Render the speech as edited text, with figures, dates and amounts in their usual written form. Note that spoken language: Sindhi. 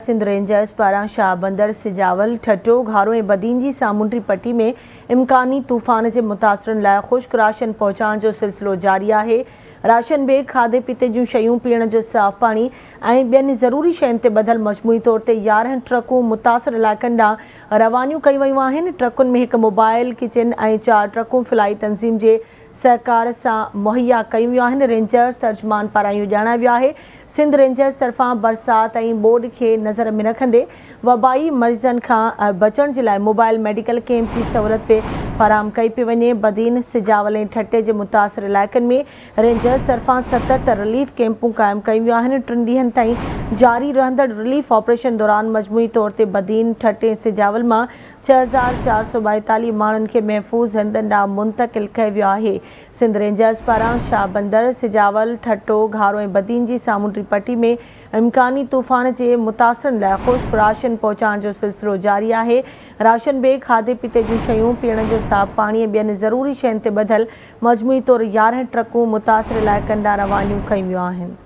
سنڌ رينجرز پاران شاهبندر، سجاول، ٺٽو، گهارو ۽ بدين جي سامونڊي پٽي ۾ امڪاني طوفان جي متاثرن لاء خشڪ راشن پهچائڻ جو سلسلو جاري آهي. راشن بيگ، کاڌي پيتي جون شيون، پيئڻ جو صاف پاڻي ۽ ٻين ضروري شين تي ٻڌل مجموعي طور تي 11 ٽرڪون متاثر علائقن ڏانهن روانيون ڪيون ويون آهن. ٽرڪن ۾ هڪ موبائل ڪچن ۽ چار ٽرڪون فلاحي تنظيم جي سهڪار سان مهيا ڪيون ويون آهن. رينجرز ترجمان پاران اهو ڄاڻايو ويو آهي سنڌ رينجرز طرفان برسات ۽ ٻوڏ کي نظر ۾ رکندي وبائي مريضن کان بچڻ جي لاء موبائل ميڊيڪل ڪيمپ جي سهولت به فراهم ڪئي پئي وڃي. بدين، سجاول ۽ ٺٽي جي متاثر علائقن ۾ رينجرز طرفان 77 رليف ڪيمپون قائم ڪيون ويون آهن. ٽن ڏينهن تائين جاري رهندڙ رليف آپريشن دوران مجموعي طور تي بدين، ٺٽي ۽ سجاول مان 6442 ماڻهن کي محفوظ هنڌن ڏانهن منتقل ڪيو ويو آهي. سنڌ رينجرز پاران شاهبندر، سجاول، ٺٽو، گهارو ۽ بدين جي سامونڊي پٽي ۾ امڪاني طوفان جي متاثرن لاء خشڪ راشن پهچائڻ جو سلسلو جاري آهي. راشن بيگ، کاڌي پيتي جون شيون، پيئڻ جو صاف پاڻي ۽ ٻين ضروري شين تي ٻڌل مجموعي طور 11 ٽرڪون متاثر علائقن ڏانهن روانيون ڪيون ويون آهن.